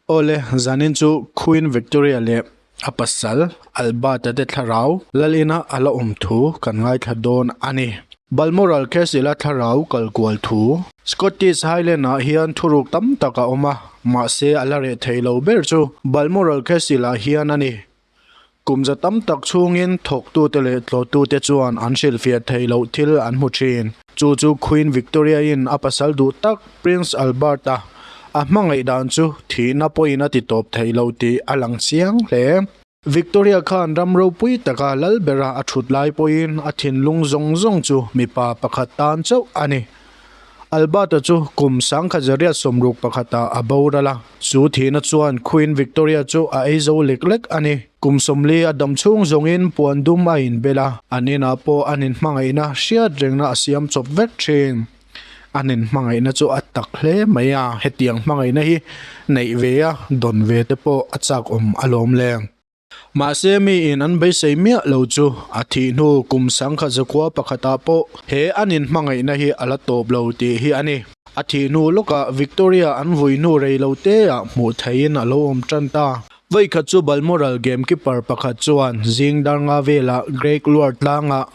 Awle, zanin chu Queen Victoria leh a pasal Albert-a te thlarau lalina a la awm thu kan ngaithla dawn a ni. Balmoral Castle-a thlarau kal kual thu. Scottish Highland-ah hian thuruk tam tak a awm a, mahse a la reh thei lo ber chu Balmoral Castle-ah hian a ni. Kum za tam tak chhungin thawktute leh tlawhtute chuan an hrilhfiah theih loh thil an hmu thin. Chu chu Queen Victoria-in a pasal duh tak Prince Albert-a a hmangaih dan chu thihna pawhin a ti tawp thei lo tih a lang chiang hle. Victoria khan ram ropui taka lal bera a thut lai pawhin a thinlung zawng zawng chu mipa pakhat tan chauh a ni. Albert-a chu kum sangkhat zariat sawmruk pakhatah a boral a, chu thihna chuan Queen Victoria chu a ei zo lek lek a ni. Kum sawmli a dam chhung zawngin puan dum a inbel a, an inah pawh an inhmangaihna hriat rengna a siam chawp vek thin. An inhmangaihna chu a tak hle mai a, hetiang hmangaihna hi neih ve a, dawn ve te pawh a chak awm alawm le. Mahse miin an beisei miah lo chu a thih hnu kum sangkhat zakua pakhatah pawh he an inhmangaihna hi a la tawp lo tih hi a ni. A thih hnu lawkah Victoria an vui hnu rei lo teah hmuh theihin a lo awm tan ta. Vawikhat chu Balmoral gamekeeper pakhat chuan zing dar nga velah Great Luar tlangah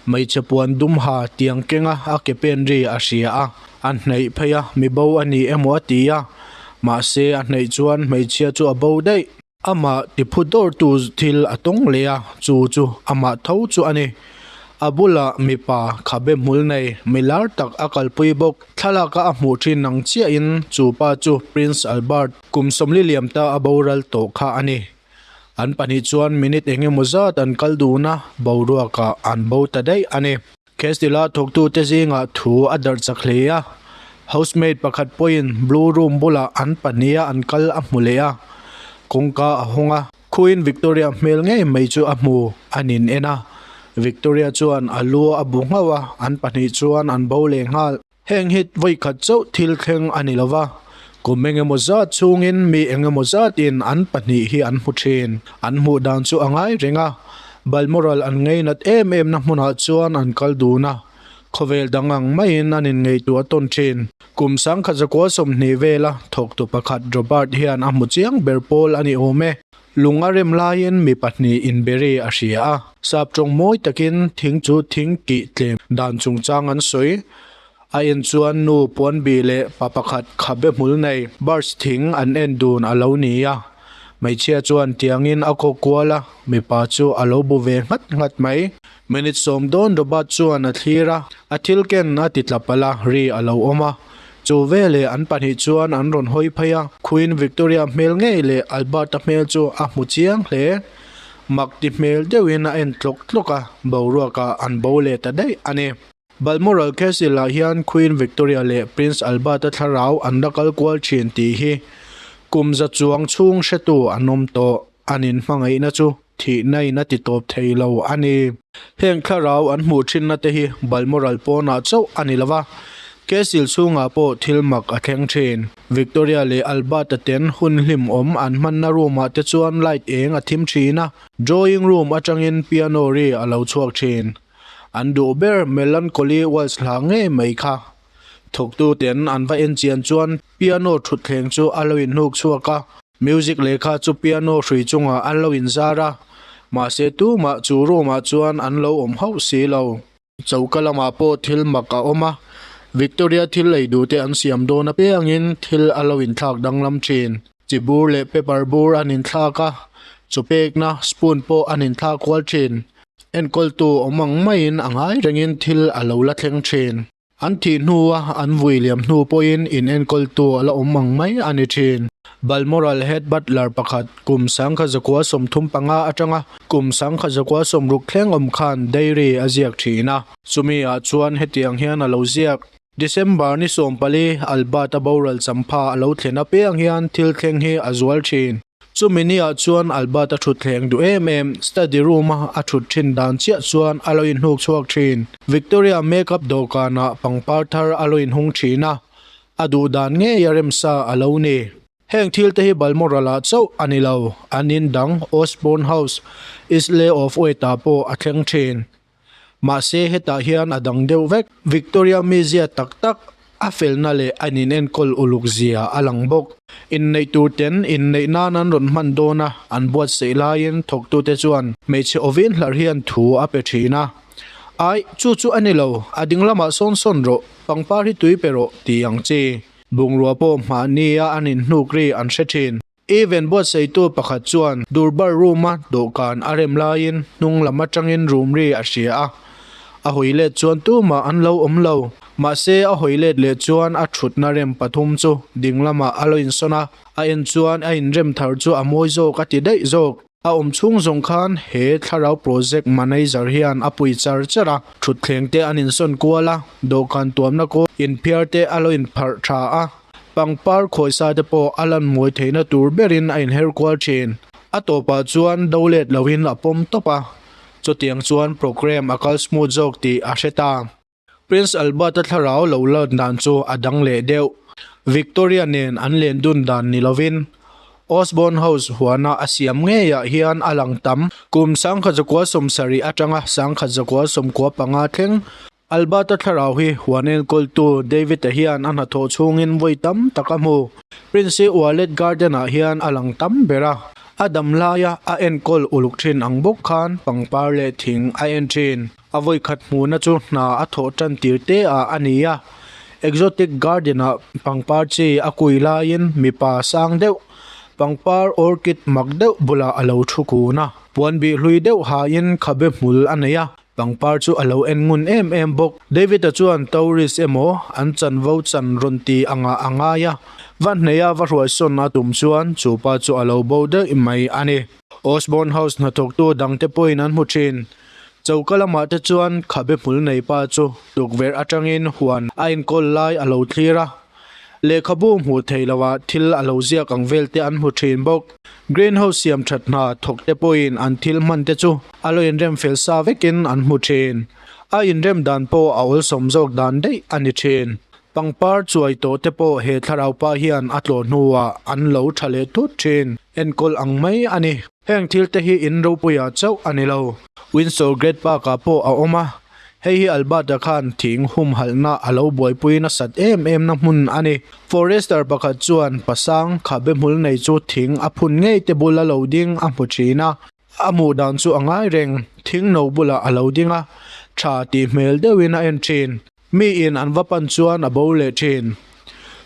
hmeichhe puan dum ha tiang kenga a ke pen ri a hria a, a hnaih phei a, mi bo a ni emaw a ti a, mahse a hnaih chuan hmeichhia chu a bo daih. Amah tiphu dawrtu thil a tawng leh a, chu chu amah tho chu a ni. A bulah mipa khabe hmul nei mi lar tak a kalpui bawk. Thlalaka a hmuh thin ang chiahin chu pa chu Prince Albert kum sawmli liam ta a boral tawh kha a ni. An pahnih chuan minute eng emaw zat an kal dun a, boruakah an bo ta daih a ni. Castilla thawktute zingah thu a darh chak hle a, housemaid pakhat pawhin blue room bulah an pahniha an kal a hmu leh a, kawngka a hawng a, Queen Victoria hmel ngei mai chu a hmu, a nin en a, Victoria chuan a lu a bu nghauh a, an pahnih chuan an bo leh nghal. Heng hi vawikhat chauh thil thleng a ni lova, kum engemaw zat chhungin mi engemaw zatin an pahnih hi an hmu thin. An hmuh dan chu a ngai reng a, Balmoral an ngainat em em na hmunah chuan an kal dun a, khawvel dang ang maiin an inngaihtuah tawn thin. Kum sangkhat zakua 20 vela thawktu pakhat Robert hian a hmu chiang ber pawl a ni awm e. Lung a rem laiin mi pahnih inberi a hria a, sap tawng mawi takin thing chu thing kih tlem dan chungchang an sawi. A en chuan nu puanbih leh pa pakhat khabe hmul nei birch thing an en dun a lo ni a. Hmeichhia chuan tiangin a kawk kual a, mipa chu a lo bu ve nghat nghat mai. Minute sawm dawn Robert chuan a thlir a, a thil ken a ti tla palh a, ri a lo awm a. Chu veleh an pahnih chuan an rawn hawi phei a, Queen Victoria hmel ngei leh Albert-a hmel chu a hmu chiang hle. Mak ti hmel deuhin a en tlawk tlawk a, boruakah an bo leh ta daih a ni. Balmoral Castle-ah hian Queen Victoria leh Prince Albert-a thlarau an la kal kual thin tih hi kum za chuang chhung hretu an awm tawh. An inhmangaihna chu thihna in a ti tawp thei lo a ni. Heng thlarau an hmuh thinna te hi Balmoral pawnah chauh a ni lova, Castle chhungah pawh thil mak a thleng thin. Victoria leh Albert-a ten hun hlimawm an hmanna room-ah te chuan light eng a thim thin a, drawing room atangin piano ri a lo chhuak thin. An duh ber Melancholy Waltz hla ngei mai kha. Thawktu ten an va en chian chuan piano thutthleng chu a lo inhnuk chhuak a, music lehkha chu piano hrui chungah an lo inzar a, mahse tumah chu room ah chuan an lo awm hauh si lo. Choka lamah pawh thil mak a awm a, Victoria thil ei duh te an siam dawn apiangin thil a lo inthlak danglam thin. Chi bur leh paper bur an inthlak a, chaw pekna spoon pawh an inthlak kual thin. Enkawltu awm ang maiin a ngai rengin thil a lo la thleng thin. An thih hnua an vui liam hnu pawhin in enkawltu a la awm ang mai a ni thin. Balmoral Head Butler pakhat kum sangkhat zakua 35 atanga kum sangkhat zakua 60 thleng awm khan diary a ziak thin a. Chumi ah chuan hetiang hian a lo ziak. December ni 14, Albert-a boral champha a lo thlen apiang hian thil thleng hi a zual thin. Chumi niah chuan Albert-a thutthleng duh em em, study room-a a thut thin dan chiah chuan a lo inhnuk chhuak thin. Victoria makeup dawhkanah pangpar thar a lo inhung thin a, a duh dan ngei a remsa a lo ni. Heng thil te hi Balmoral-ah chauh a ni lo, an in dang Osborne House, Isle of Wight-ah pawh a thleng thin. Mahse hetah hian a dang deuh vek. Victoria mizia tak tak. A felna leh a inenkawl uluk zia a lang bawk. Inneih tur ten inneih nan an rawn hman dawn a, an buatsaih laiin thawktute chuan hmeichhe awvin hlar hian thu a pe thin a. Aih, chu chu a ni lo, a ding lamah sawn sawn rawh, pangpar hi tui pe rawh ti ang chi. Bungrua pawh mahnia an inhnuk ri an hre thin. Event buatsaihtu pakhat chuan Durbar room-a dawhkan a rem laiin hnung lam atangin room ri a hria a. A hawi let chuan tumah an lo awm lo. Mahse a hawi let leh chuan a thutna rem pathum chu ding lamah a lo insawn a, a en chuan a inrem thar chu a mawi zawk a ti daih zawk. A awm chhung zawng khan he thlarau project manager hian a pui char char a, thutthleng te an insawn kual a, dawhkan tuamna kawl inphiar te a lo inpharh tha a. Pangpar khawisa te pawh a lan mawi theihna tur berin a inher kual thin. A tawpah chuan do let loin a pawm tawp a, chutiang chuan programme a kal smooth zawk tih a hre ta. Prince Albert-a thlarau lo lan dan chu a dang leh deuh. Victoria nen an len dun dan ni lovin Osborne House huana a siam ngeiah hian a lang tam. Kum 1970 atanga 1995 thleng Alberta thlarau hi huan enkawltu David-a hian a hnathawh chhungin vawi tam tak a hmu. Prince Wallet Garden-ah hian a lang tam ber a, a dam laia a enkawl uluk thin ang bawk khan pangpar leh thing a en thin. A vawi khat hmuhna chu hna a thawh tan tir te ah a ni a, Exotic Garden-ah pangpar chi a kui laiin mipa sang deuh pangpar orchid mak deuh bulah a lo thu kun a, puan bih hlui deuh hain khabe hmul a nei a. Pangpar chu a lo en ngun em em bawk. David-a chuan tourist emaw an chanvo chan rawn ti angah a ngai a, va hneia va hruaisawn a tum chuan chu pa chu a lo bo daih mai a ni. Osborne House hnathawktu dangte pawhin an hmu thin. Choka lamah te chuan khabe hmul nei pa chu tukverh atangin huan a inkawl lai a lo thlir a. Lehkhabu hmuh theih loah thil a lo ziak ang vel te an hmu thin bawk. Greenhouse siam that hna thawk te pawhin an thil hman te chu a lo inrem fel sa vekin an hmu thin. A inrem dan pawh a awlsawm zawk dan daih a ni thin. Pangpar chuai tawh te pawh he thlarau pa hian a tlawh hnuah an lo tha leh thut thin. Enkawl ang mai a ni. Heng thil te hi in ropuiah chauh a ni lo. Windsor Great Park ah pawh a awm a, hei hi Albert-a khan thing humhalhna a lo buaipui nasat em em na hmun a ni. Forester pakhat chuan pasang khabe hmul nei chu thing a phun ngei te bula lo ding a hmu thin a, a hmuh dan chu a ngai reng, thing no bulah a lo ding a, tha tih hmel deuhin a en thin. Mi in an va pan chuan a bo leh thin.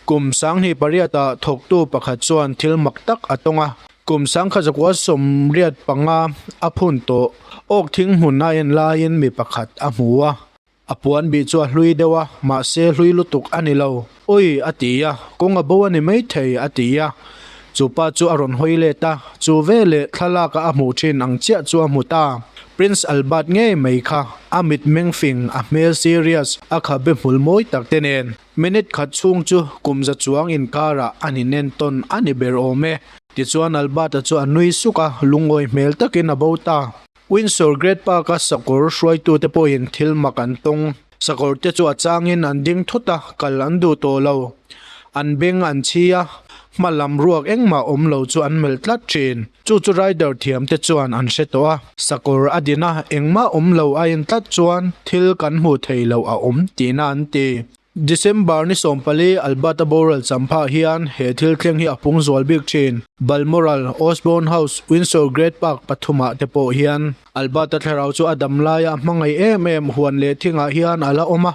Kum 28 ah thawktu pakhat chuan thil mak tak a tawng a. Kum 1985 a phun tawh awk thing hmun a en laiin mi pakhat a hmu a. A puan bih chu a hlui deuh a, mahse hlui lutuk a ni lo. Ui! a ti a, kawng a bo a ni maithei a ti a. Chu pa chu a rawn hawi let a, chu veleh thlalak a a hmuh thin ang chiah chu a hmu ta. Prince Albert ngei mai kha a mitmeng fing, a hmel serious, a khabe hmul mawi tak te nen. Minute khat chhung chu kum za chuang inkarah an inen tawn a ni ber awm e. Tichuan Albert-a chu a nui suk a, lungawi hmel takin a bo ta. Windsor Great Park-a sakawr hruaitute pawhin thil mak an tawng. Sakawr te chu a changin an ding thut a, kal an duh tawh lo. An beng an chhi a, hma lam ruak engmah awm lo chu an melh tlat thin. Chu chu rider thiam te chuan an hre tawh a. Sakawr a din a, engmah awm lo a en tlat chuan thil kan hmuh theih loh a awm tihna an ti. December ni 14 Alberta boral champha hian he thil thleng hi a pung zual bik thin. Balmoral, Osborne House, Windsor Great Park pathumah te pawh hian Alberta thlarau chu a dam laia a hmangaih em em huan leh thingah hian a la awm a,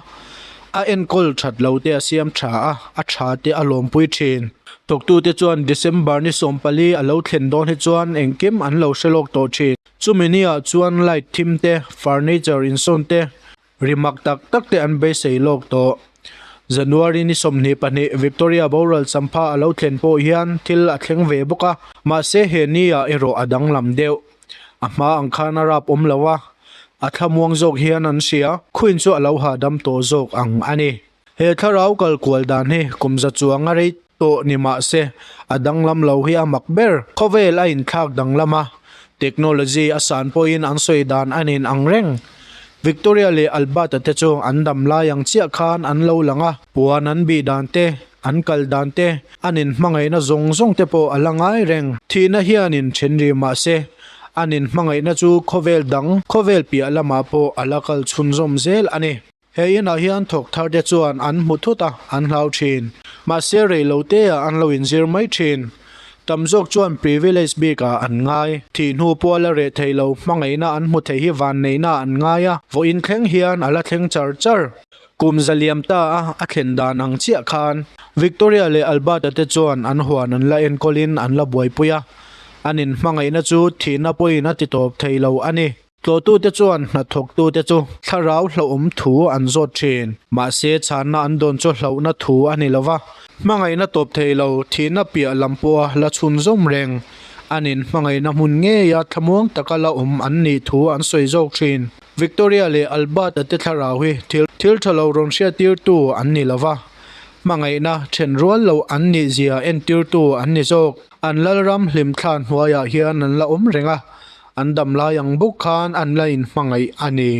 a enkawl that lo te a siam tha a, a tha te a lawmpui thin. Thawktute chuan December ni 14 a lo thlen dawn hi chuan engkim an lo hre lawk tawh thin. Chumi niah chuan light thim te, furniture insawn te, Ri mak tak tak te an beisei lawk tawh. January ni 22 Victoria boral champha a lo thlen pawh hian thil a thleng ve bawk a, mahse he ni ah erawh a danglam deuh. A hma ang khan a rap awm lo a, a thlamuang zawk hian an hria. Queen chu a lo hahdam tawh zawk ang a ni. He thlarau kal kual dan hi kum za chuang a rei tawh ni mahse a danglam lo hi a mak ber. Khawvel a inthlak danglam a, technology a san pawhin an sawi dan a nin ang reng. Victoria leh Albert-a te chu an dam lai ang chiah khan an lo lang a, puan an bih dan te, an kal dan te, an inhmangaihna zawng zawng te pawh a la ngai reng. Thihna hianin then rih mahse an inhmangaihna chu khawvel dang, khawvel piah lamah pawh a la kal chhunzawm zel a ni. He inah hian thawk thar te chuan an hmu thut a, an hlau thin. Mahse rei lo te ah an lo inzir mai thin. Tam zawk chuan privilege bik ah an ngai. Thih hnu pawh a la reh thei lo, hmangaihna an hmu thei hi vanneihna an ngai a, vawiin thleng hian a la thleng char char. Kum za liam ta a, a thlen dan ang chiah khan Victoria leh Albert-a te chuan an huan an la enkawlin an la buaipui a, an inhmangaihna chu thihna pawhin a ti tawp thei lo a ni. Tlawhtute chuan hnathawktute chu thlarau hlauhawm thu an zawt thin. Mahse, chhanna an dawn chu hlauhna thu a ni lo va, hmangaihna tawp thei lo, thihna piah lam pawha la chhunzawm reng. An inhmangaihna hmun ngeia thlamuang taka la awm an nih thu an sawi zawk thin. Victoria leh Albert-a te thlarau hi thil thil tha lo rawn hriattirtu an ni lo va, hmangaihna then rual lo an nih zia entirtu an ni zawk. An lalram hlimthla hnuaiah hian an la awm reng a, an dam lai ang bawk khan an la inhmangaih a ni.